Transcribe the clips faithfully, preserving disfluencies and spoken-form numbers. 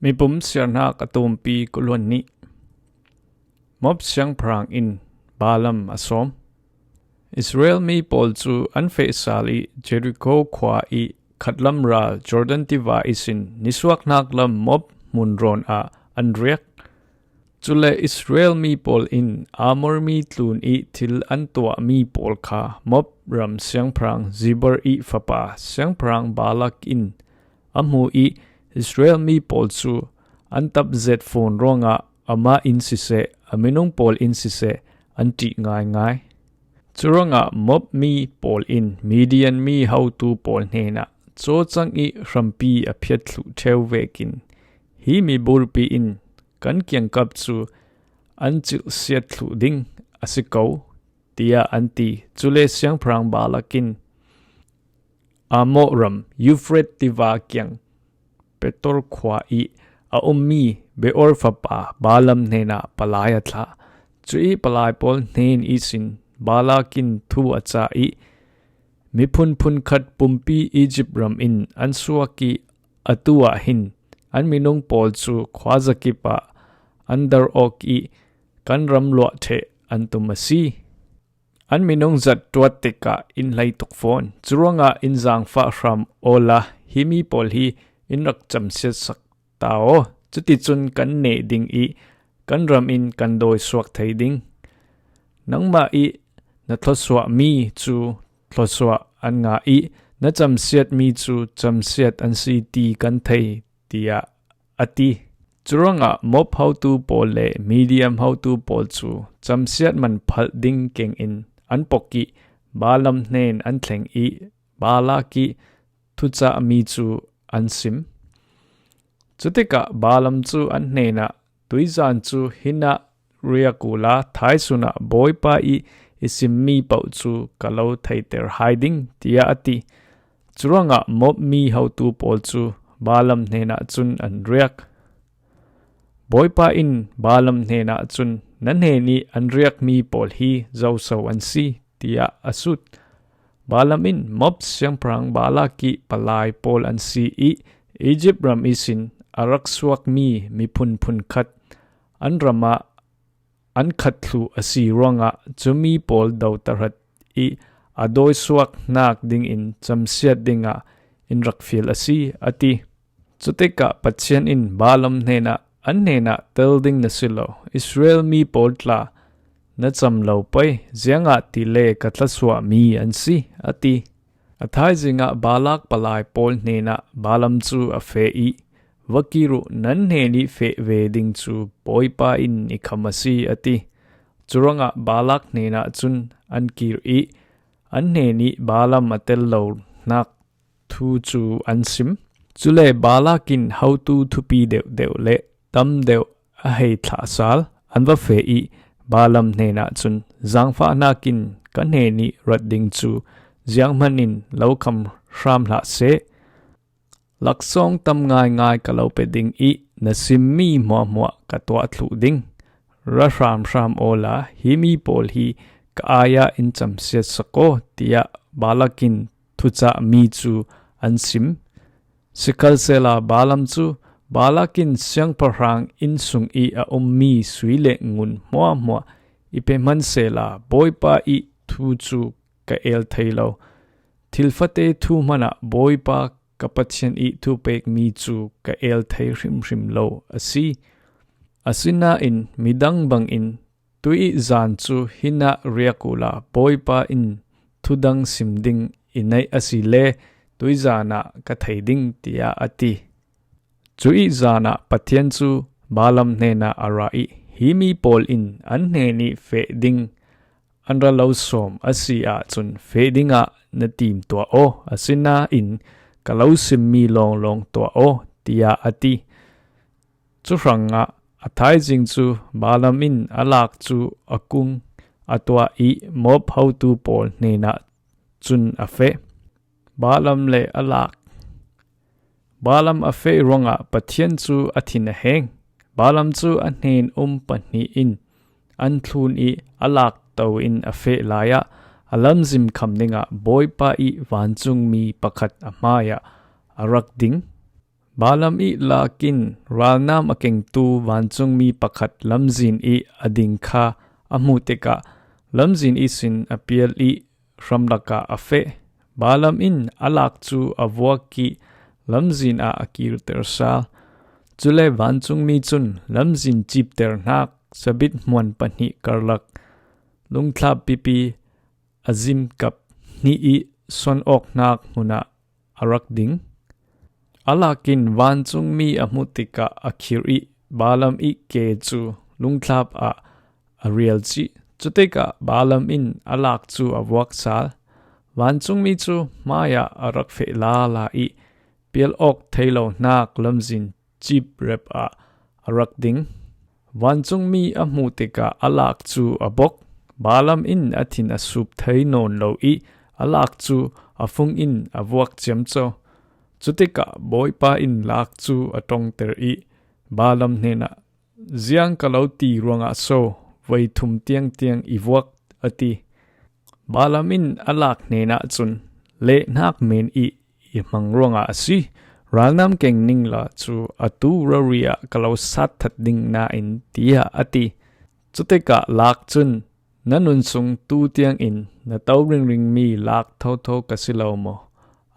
Mipum siarnak a tumpi kuluan nih. Moab siangpahrang in Balaam a sawm. Israel mi pawl cu an feh sal ih Jericho khua ih khatlam ral Jordan tiva ihsin nisuaknak lam Moab hmunrawn ah an riak. Cule Israel mi pawl in Amor mi tlun ih thil an tuahmi pawl kha Moab ram siangpahrang Zibor ih fapa siangpahrang Balak in a hmu ih Israel mi pawl cu an tap zet fawn ruangah amah in siseh, a minung pawl in siseh, an ṭih ngaingai. Curuangah Moab mi pawl in Midian mi hotu pawl hnenah cawcang ih hrampi a phiat thluh ṭheu vekin, hi miburpi in kan kiangkap cu an cilhsiat thluh ding a si ko, tiah an ti. Cule siangpahrang Balak in Amor ram Euphrates tiva kiang Petor khua ih a ummi Beor fapa Balaam hnenah palai a thlah. Cuih palai pawl hnen ihsin Balak in thu a cah ih, miphun phun khat pumpi Izipt ram in an suak ih atu ah hin an minung pawl cu khuazakip ah an dar awk ih kan ram luah ṭheh an tum a si. An minung zat ṭuat tikah in hlei tuk fawn. Curuangah in zaangfah hram awla hi mi pawl hi in rak camsiat sak ta aw. Cuticun kan neh ding ih kan ram in kan dawi suak thei ding. Nangmah ih na thluasuahmi cu thluasuah an ngah ih na camsiatmi cu camsiat an si ti kan thei, tiah a ti. Curuangah Moab hotu pawl le Midian hotu pawl cu camsiat man phalh ding kengin an pok ih Balaam hnen an thleng ih Balak ih thucahmi cu an sim. Cutikah Balaam cu an hnenah, tuizan cu hinah riak uhla thaisun ah Bawipa ih i simmi paoh cu ka lo theiter hai ding, tiah a ti. Curuangah Moab mi hotu pawl cu Balaam hnenah cun an riak. Bawipa in Balaam hnenah cun, na hnen ih an riakmi pawl hi zoso an si, tiah a sut. Balaam in Moab siangpahrang Balak ih palai pawl an si ih Izipt ram ihsin a rak suakmi miphun phun khat an ram ah an khat thluh a si ruangah cumi pawl do tahrat ih a dawi suak hnak dingin camsiat dingah in rak fial a si, a ti. Cutikah Pathian in Balaam hnenah, an hnenah tel ding na si lo, Israel mi pawl tla na cam lo pei, ziangahtile ka thluasuahmi an si, a ti. A thaizing ah Balak palai pawl hnenah Balaam cu a feh ih, va kir uh, nan hnen ih feh ve ding cu Bawipa in i kham a si, a ti. Curuangah Balak hnenah cun an kir ih an hnen ih Balaam a tel lo hnak thu cu an sim. Cule Balak in hotu thupi deuhdeuh le tam deuh a hei thlah sal an va feh ih Balaam hnenah cun, zaangfah hnakin ka hnen ih rat ding cu zianghman in lo kham hram hlah seh. Laksawng tam ngaingai ka lo pe ding ih na simmi hmuahhmuah ka tuah thluh ding. Ra hramhram awla hi mi pawl hi ka ai-ah in camsiat sak aw, tiah Balak in thucahmi cu an sim. Sikhalsehla Balaam cu, Balak in siangpahrang inn sung ih a ummi sui le ngun hmuahhmuah i pe hman sehla Bawipa ih thu cu ka el thei lo. Thil fate thu hmanah Bawipa ka Pathian ih thupekmi cu ka el thei hrimhrim lo a si. Asinain midang bangin, tuih zan cu hinah riak uhla Bawipa in thudang sim ding i neih asile tuih zan ah ka thei ding, tiah a ti. Cuih zan ah Pathian cu Balaam hnenah a ra ih, hi mi pawl in an hnen ih feh ding an ra lo sawm a si ahcun feh dingah na tim tuah aw, asinain ka lo simmi lawnglawng tuah aw, tiah a ti. Cu hrangah a thaizing cu Balaam in a lak cu a kung a tuah ih Moab hotu pawl hnenah cun a feh. Balaam le a lak. Balaam a feh ruangah Pathian cu a thin a heng. Balaam cu a hnen um pahnih in an thlun ih a lak to in a feh lai ah a lamzin kham dingah Bawipa ih vancungmi pakhat a hmaiah a rak ding. Balaam ih lak in ralnam a kengtu vancungmi pakhat lamzin ih a ding kha a hmuh tikah lamzin ihsin a pial ih hramlakah a feh. Balaam in a lak cu a vuak ih lamzin ah a kirter sal. Cule vancungmi cun lamzin cipter hnak sabit hmuan pahnih karlak lungthlap pipi a zimkap hnih ih son awk hnak hmunah a rak ding. A lak in vancungmi a hmuh tikah a khir ih Balaam ih ke cu lungthlap ah a rial cih. Cutikah Balaam in a lak cu a vuak sal. Vancungmi cu hmaiah a rak feh lala ih pial awk thei lo hnak lamzin cip rep ah a rak ding. Vancungmi a hmuh tikah a lak cu a bok. Balaam in a thin a sup thei nawn lo ih a lak cu a fung in a vuak ciamco. Cutikah Bawipa in lak cu a ṭongter ih Balaam hnenah, "Ziang ka lo ti ruangah so voi thum tiangtiang i vuak?" a ti. Balaam in a lak hnenah cun, "Lehnak men ih i hmang ruangah a si. Ralnam keng ningla cu atu rori ah ka lo satthat ding nain," tiah a ti. Cutikah lak cun, "Na nun sung tu tiangin na to ringringmi lak thotho ka si lo maw?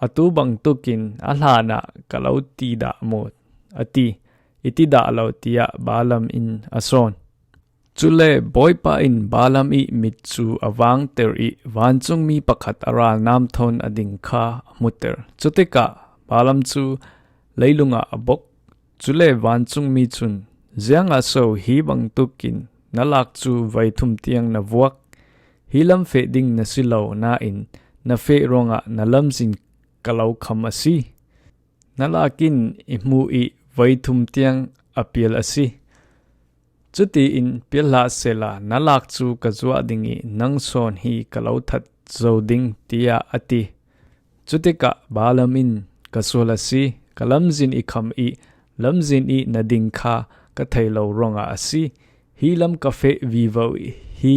Atu bangtukin a hlanah ka lo ti dah maw?" a ti. "I ti dah lo," tiah Balaam in a sawn. Cule Bawipa in Balaam ih mit cu a vangter ih vancungmi pakhat a ralnam thawn a ding kha a hmuter. Cutikah Balaam cu leilungah a bok. Cule vancungmi cun, "Ziangah so hi bangtukin na lak cu voi thum tiang na vuak? Hi lam feh ding na si lo nain na feh ruangah na lamzin ka lo kham a si. Na lak in i hmuh ih voi thum tiang a pial a si. Cutiin pial hlah sehla na lak cu ka zuah ding ih nang sawn hi ka lo that zo ding," tiah a ti. Cutikah Balaam in, "Ka sual a si, ka lamzin i kham ih lamzin ih na ding kha ka thei lo ruangah a si. Hi lam ka feh vivo ih hi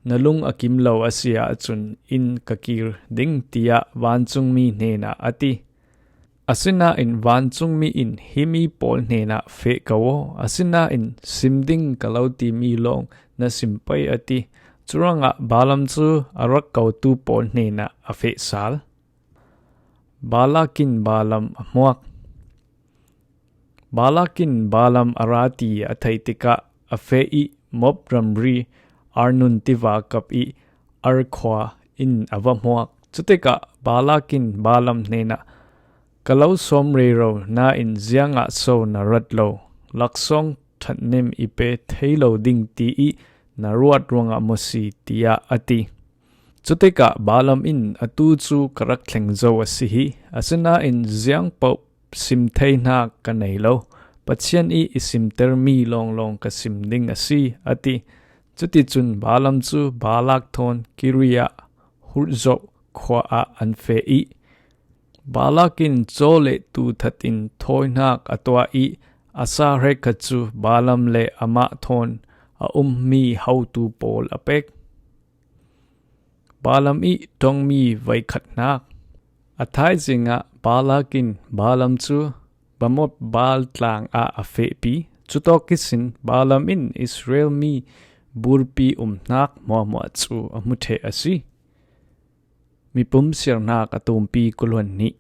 na lung a kim lo a si ahcun inn ka kir ding," tiah vancungmi hnenah a ti. Asinain vancungmi in, "Himi pawl hnenah feh ko aw, asinain sim ding ka lo timi lawng na sim pei," a ti. Curuangah Balaam cu a rak kotu pawl hnenah a feh sal. Balak in Balaam a hmuak. Balak in Balaam a ra ti a theih tikah a feh ih Moab ramri Arnon tiva kap ih Ar khua in a va hmuak. Cutikah Balak in Balaam hnenah, "Ka lo sawm rero nain ziangah so na rat lo? Laksawng ṭhatnem i pe thei lo ding ti ih na ruat ruangah maw si?" tiah a ti. Cutikah Balaam in, "Atu cu ka rak thleng zo a si hi, asinain ziangpaoh sim thei hnak ka nei lo. Pathian ih i simtermi lawnglawng ka sim ding a si," a ti. Cuticun Balaam cu Balak thawn Kiriat Huzoth khua ah an feh ih Balak in caw le tuu that in thawi hnak a tuah ih a sa hrekkhat cu Balaam le amah thawn a ummi hotu pawl a pek. Balaam ih ṭongmi voikhat hnak. A thaizing ah Balak in Balaam cu Bamoth Baal tlang ah a fehpi. Cutawk ihsin Balaam in Israel mi burpi um hnak hmuahhmuah cu a hmu ṭheh a si. Mipum siar hnak a tumpi kuluan hnih.